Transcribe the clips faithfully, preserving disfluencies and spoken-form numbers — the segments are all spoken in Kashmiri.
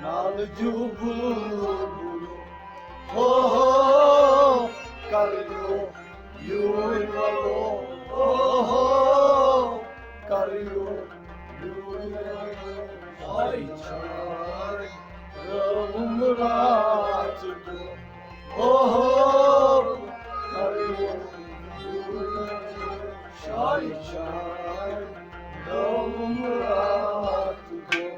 نالہٕ دیُو بُلبُل، ہو ہو، کریو یوٗرۍ وَلو، ہو ہو، کریو یوٗرۍ وَلو۔ ہاے چھاے رٲوٕم راتھ دۄہ، ہو ہو، کریو یوٗرۍ وَلو۔ ہاے چھاے رٲوٕم راتھ دۄہ۔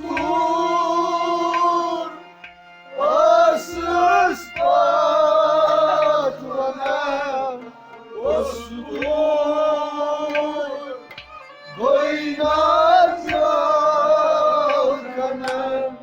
مستور ٲسٕس پتھ وَنان، مستور گوٚے نازا کنان۔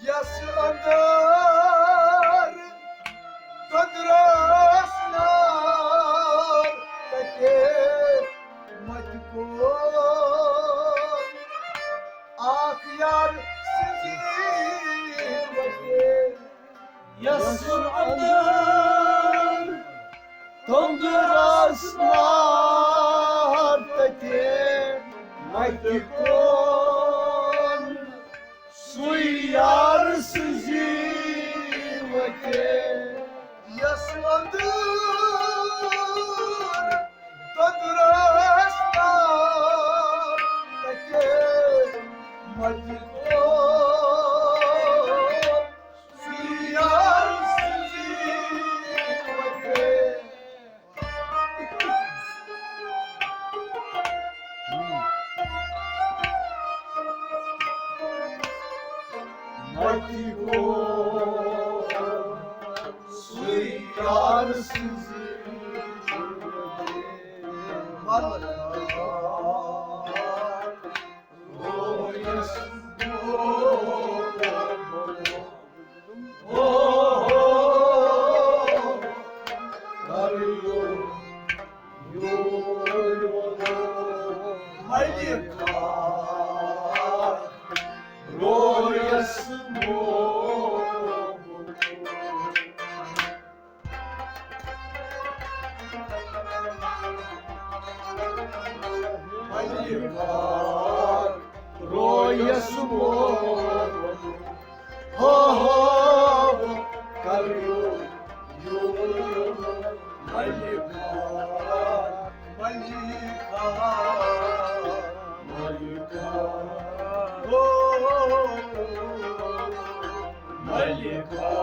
یس اندر تدرس نار تتے مت کو آخ یار سنزی وتے۔ یس اندر تندرس نار تتے مت کون سُے یار سٕنٛزِ وتہِ۔ یَس اندر تدرس نار تتے مت کون سُے یار سٕنٛزِ وتہِ۔ متی گوٚو سُے یار سٕنٛزِ رویس مو ہو ہو کریو یو ملکا ملکا ملکا ہو ملکا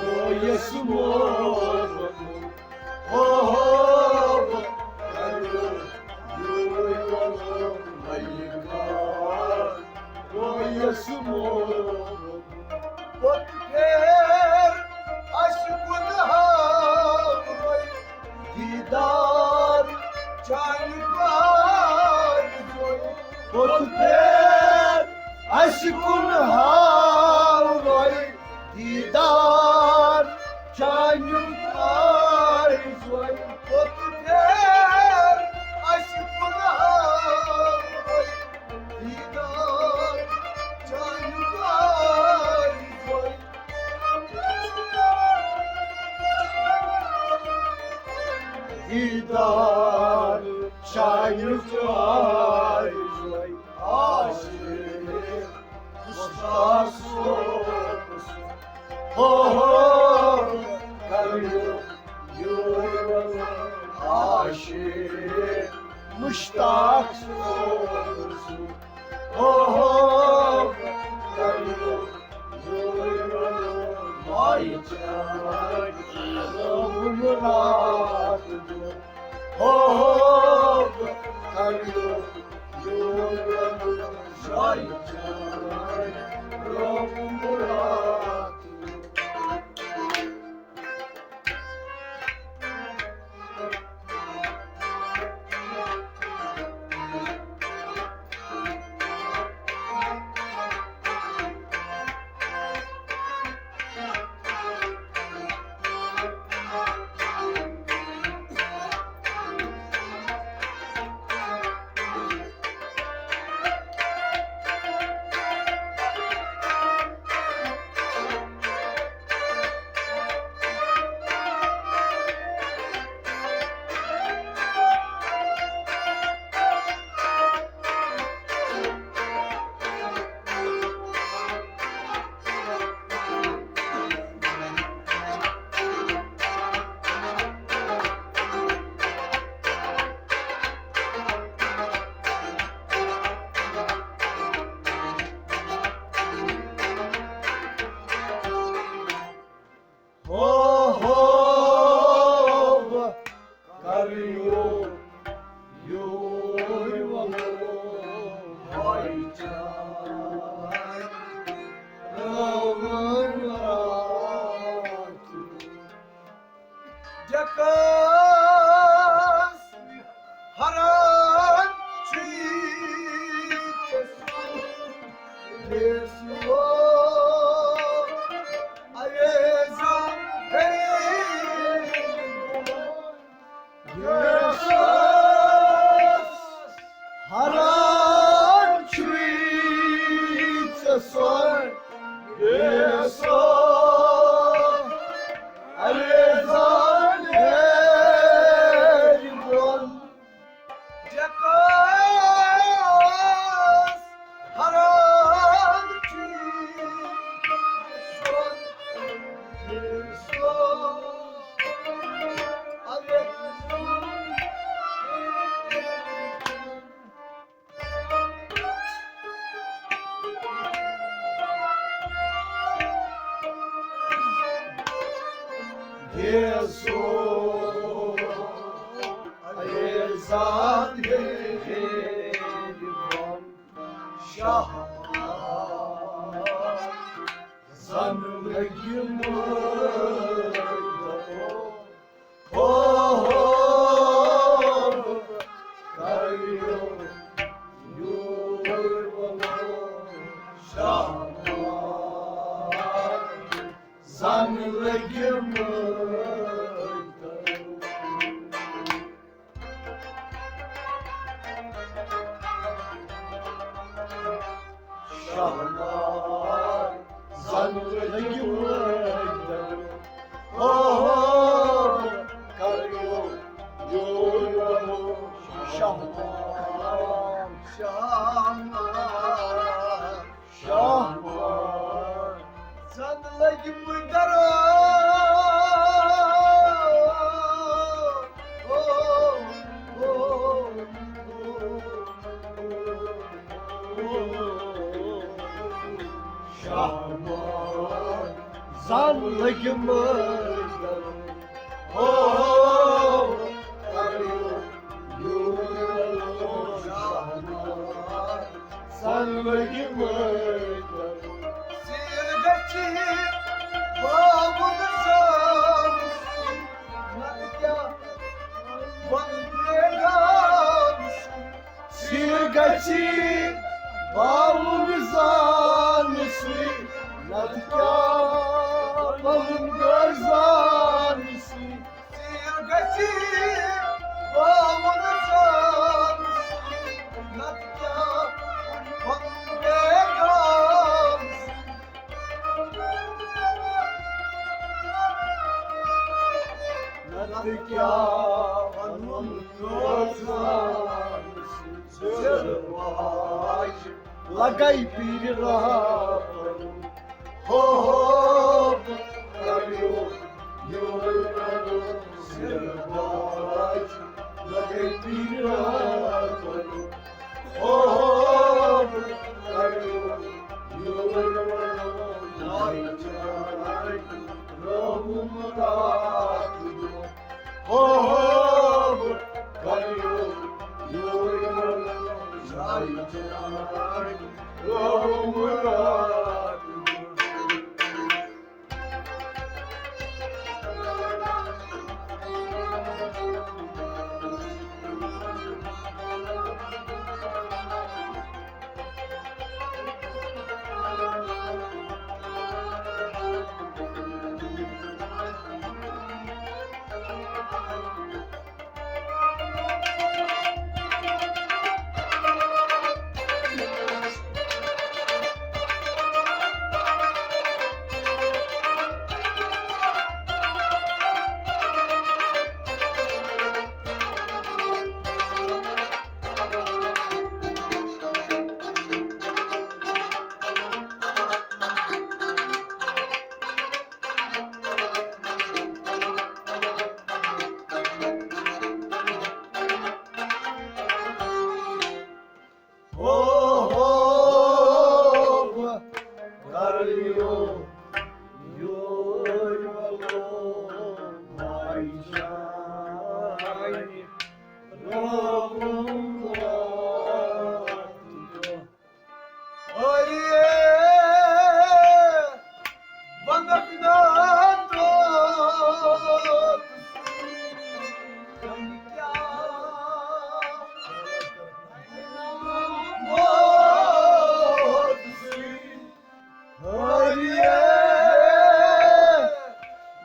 رویس مو ہو ہو رویس مو پھیر اَسہِ کُن ہاوروے دیٖدار چانہِ کارِ زوے۔ پھیر اَسہِ کُن ہاوروے دیٖدار چانہِ کارِ زوے۔ پھیر اَسہِ کُن ہاوروے دیٖدار چانہِ کارِ زوے۔ دیٖدار چانہِ کارِ زوے۔ عاشق مشتاق صوبس ہو ہو کریو یور عاشق مشتاق صوبس۔ ہو ہو، کریو یور ونو، بھائی چارہ، رب مراد۔ ہو ہو، کریو یور ونو، بھائی چارہ، رب مراد۔ ہو ہو، بہٕ کریو یور ونو، بھائی چارہ، رب مراد۔ ڈکس حرام چھی چسو، یسو، اویزا، یسو۔ حرام چھُے ژےٚ سۄن، بے سۄن، اَرے زان ہیرِ بۄن۔ ژےٚ کَس حرام چھُے ژےٚ سۄن، بے سۄن، اَرے زان ہیرِ بۄن۔ یسو، اے زان ہیرِ بۄن شاہ، زن لگہِ مٲدان۔ ہو ہو، کریو یور ونو شاہ، زن لگہِ مٲدان۔ شاہ، زن لگہِ مٲدان۔ ہو ہو، کریو یور ونو شاہ، شاہ، شاہ۔ زن لگہِ مٲدان۔ ہو ہو، شاہ، زن لگہِ مٲدان۔ ہو ہو، کریو یور ونو شاہ، زن لگہِ مٲدان۔ سیر گژھِ بابُک زانسٕے، نتہٕ کیٛاہ ونہٕ بیگانسٕے۔ سیر گژھِ بابُک زانسٕے، نتہٕ کیٛاہ ونہٕ بیگانسٕے۔ سیر گژھِ بابُک زانسٕے، نتہٕ کیٛاہ ونہٕ بیگانسٕے۔ نتہٕ کیٛاہ ونہٕ بیگانسٕے۔ سیر واجہِ لگے پیٖرِ راتن۔ ہو ہو، کریو یور ونو سیر واجہِ لگے پیٖرِ راتن۔ ہو ہو،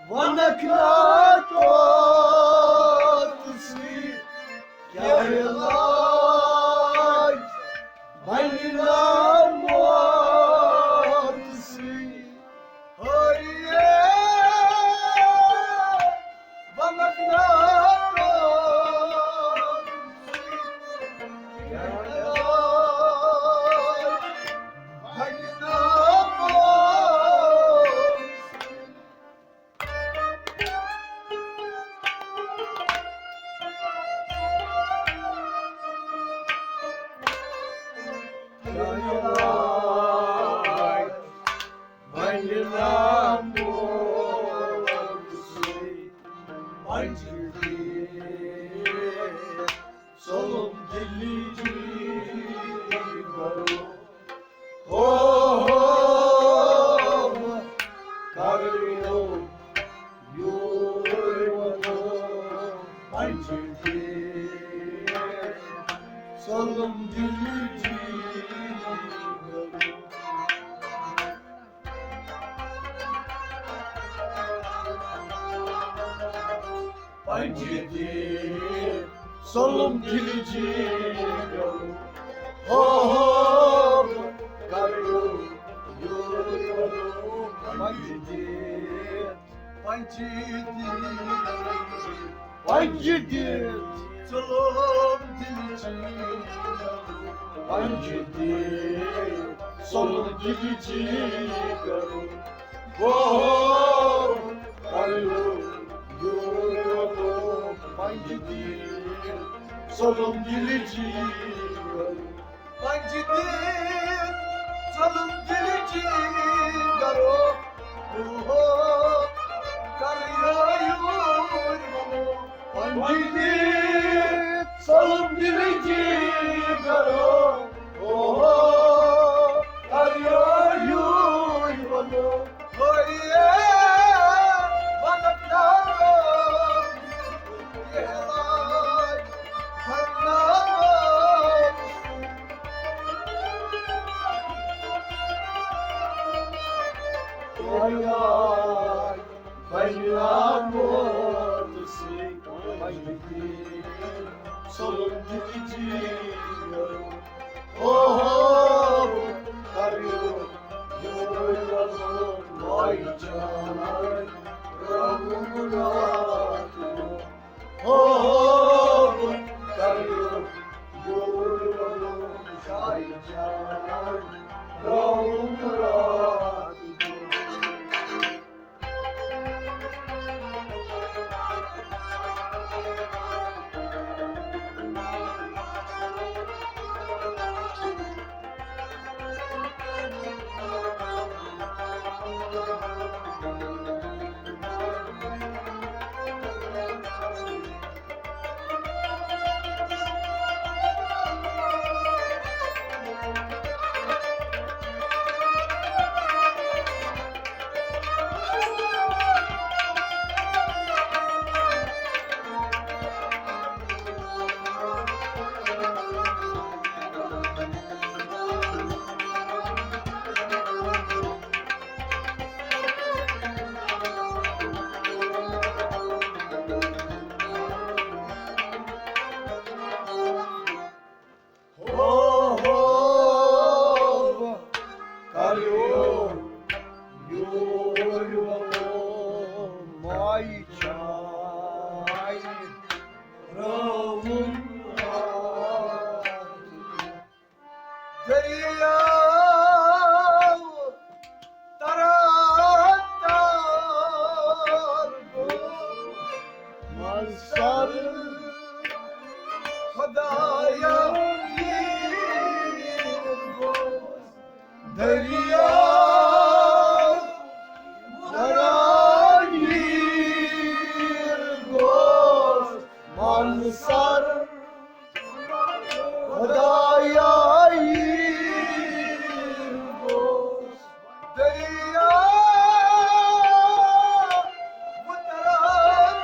ونکھ نا توتسٕے کیٛاہ علاج بنہِ نا موتسٕے۔ ہریے ونکھ نا توتسٕے کیٛاہ علاج بنہِ نا موتسٕے۔ پنجہِ دِتھ ظلم دِل جیٖگر۔ ہو، ہو، کرو، یورٕ کرو، پنجہِ دِتھ، پنجہِ دِتھ، پنجہِ دِتھ، ظلم دِل جیٖگر۔ پنجہِ دِتھ، ظلم دِل جیٖگر۔ ہو، کرو، یورٕ پنجہِ دِتھ، ظلم دِل جیٖگر۔ پنجہِ دِتھ، ظلم دِل جیٖگر۔ اوہو، کر یورٕ ونو۔ پنجہِ دِتھ، ظلم دِل جیٖگر۔ اوہو، کر یورٕ ونو۔ ہو، یے، ونکھ نا توتسٕے کیٛاہ علاج بنہِ نا موتسٕے۔ بنہِ نا موتسٕے، بنہِ ظلم دِل جیٖگر۔ اوہو، کر یورٕ ونو، ماے جان، رحم راتھ۔ اوہو، کر یورٕ ونو، ماے جان، رحم راتھ۔ ماے چاے رٲوٕم راتھ۔ دٔریاو تران تار گوٚو منظر۔ خدایا، یہِ گوٚو دٔریاو تران گوٚو منظر۔ خدایا، یہِ گوٚو دٔریاو تران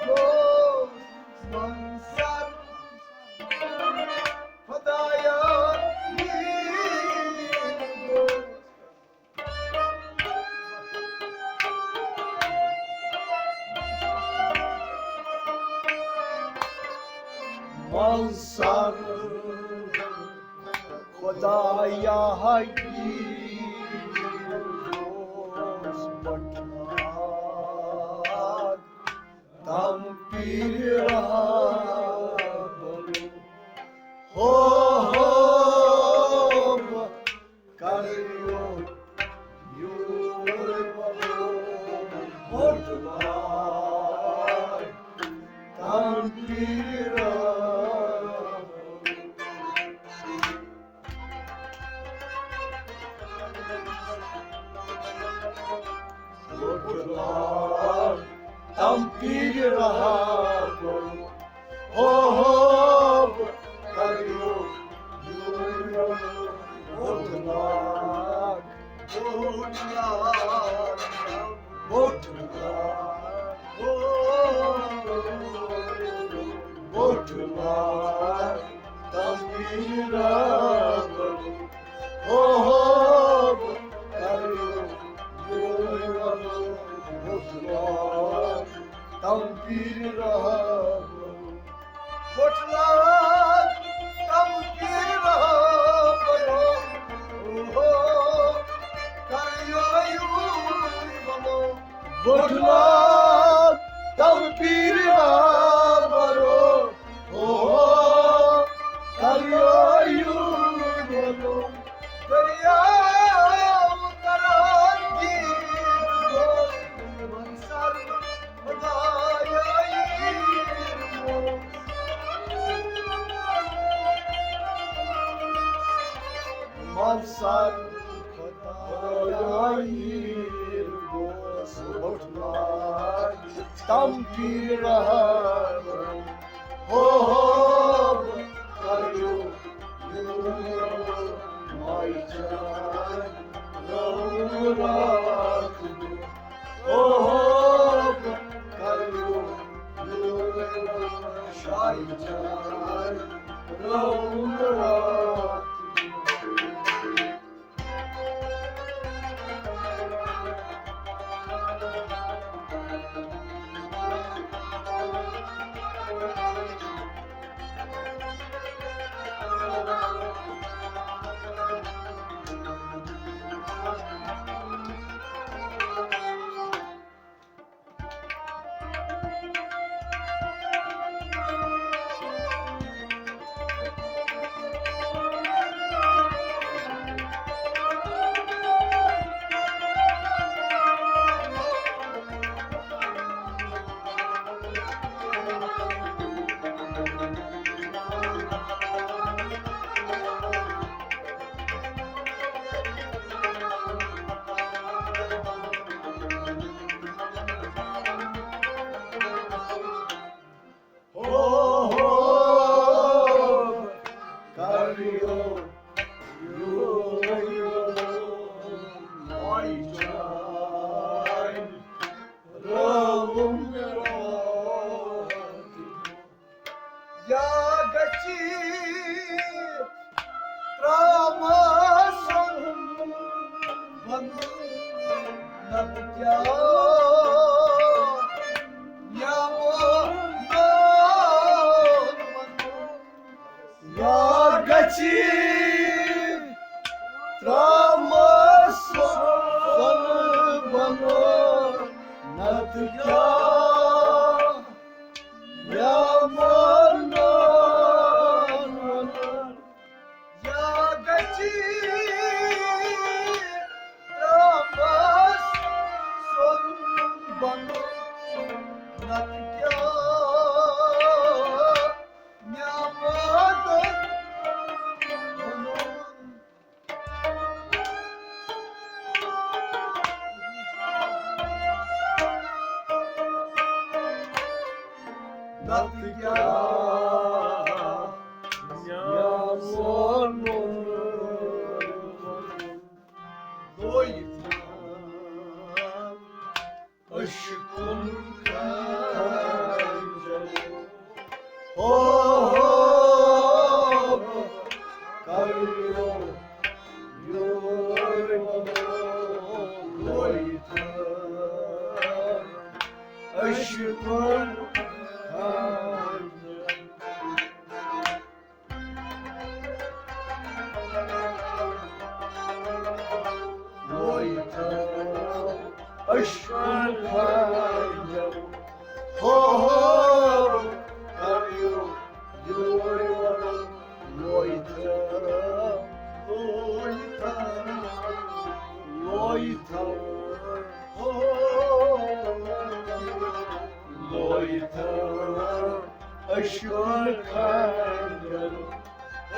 گوٚو منظر۔ خدایا، یہِ گوٚو منظر۔ خدایا، یہِ گوٚو بٹھاک تم پیٖرِ رہبر۔ ہو، ہو، بہٕ کریو یور بوٚڑ بار تم پیٖرِ رہبر۔ بوٚڑ بار تم پیٖرِ رہبر۔ ہو، ہو، بہٕ کریو یور بوٚڑ بار، بوٚڑ بار، بوٚڑ بار، ہو، بوٚڑ بار، تم پیٖرِ رہبر۔ ہو، ہو، بہٕ کریو یور بوٚڑ بار، تم پیٖرِ رہبر۔ بوٚٹھ لاگ تم پیٖرِ رہبر۔ ہو، ہو، کریو یور بوٚڑ بوٚٹھ لاگ تم پیٖرِ رہبر۔ ہو، ہو، کریو یور بوٚڑ۔ دٔریاو تران گیٖر گوٚو منظر۔ خدایا، یہِ گوٚو منظر۔ خدایا، یہِ گوٚو بوٚٹھ لاگ تم پیٖرِ رہبر۔ ہو، ہو، بہٕ کریو یور ماے چاے رٲوٕم راتھ۔ ہو، ہو، بہٕ کریو یور ماے چاے رٲوٕم راتھ۔ ہو، ہو، کریو یور ماے چاے رٲوٕم راتھ۔ یا گژھِ ترٛامہٕ سۄن بنُن، نتہٕ کیٛاہ یا بہٕ نان بنُن۔ یا گژھِ ترٛامہٕ سۄن بنُن، نتہٕ کیٛاہ مےٚ ووٚنُن، یا گژھِ رۄبس سُنٛد بنُن، نتہٕ کیٛاہ مےٚ ووٚنُن۔ نتہٕ کیٛاہ مےٚ ووٚنُن۔ لویتھا عشقُن خنجر، ہو، ہو، کریو یور لویتھا عشقُن خنجر۔ لویتھا عشقُن خنجر، ہو، ہو، کریو یور لویتھا، لویتھا، لویتھا، ہو، لویتھا عشقُن خنجر،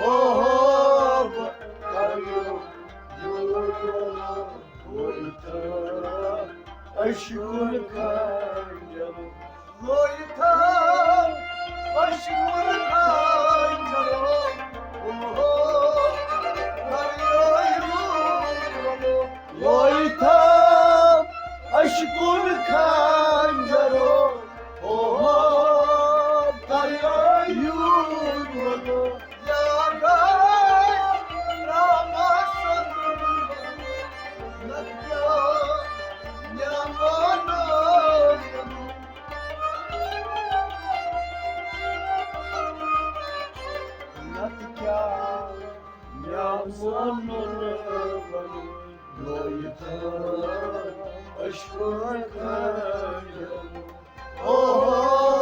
ہو، ہو، کریو یور لویتھا عشقُن خنجر، لویتھا عشقُن خنجر، ہو، ہو، کریو یور لویتھا عشقُن خنجر، ہو، ہو، کریو یور لویتھا۔ یا گژھِ رۄبس سُنٛد بنُن، نتہٕ کیٛاہ مےٚ ووٚنُن۔ نتہٕ کیٛاہ مےٚ ووٚنُن۔ لویتھا عشقُن خنجر، ہو، ہو،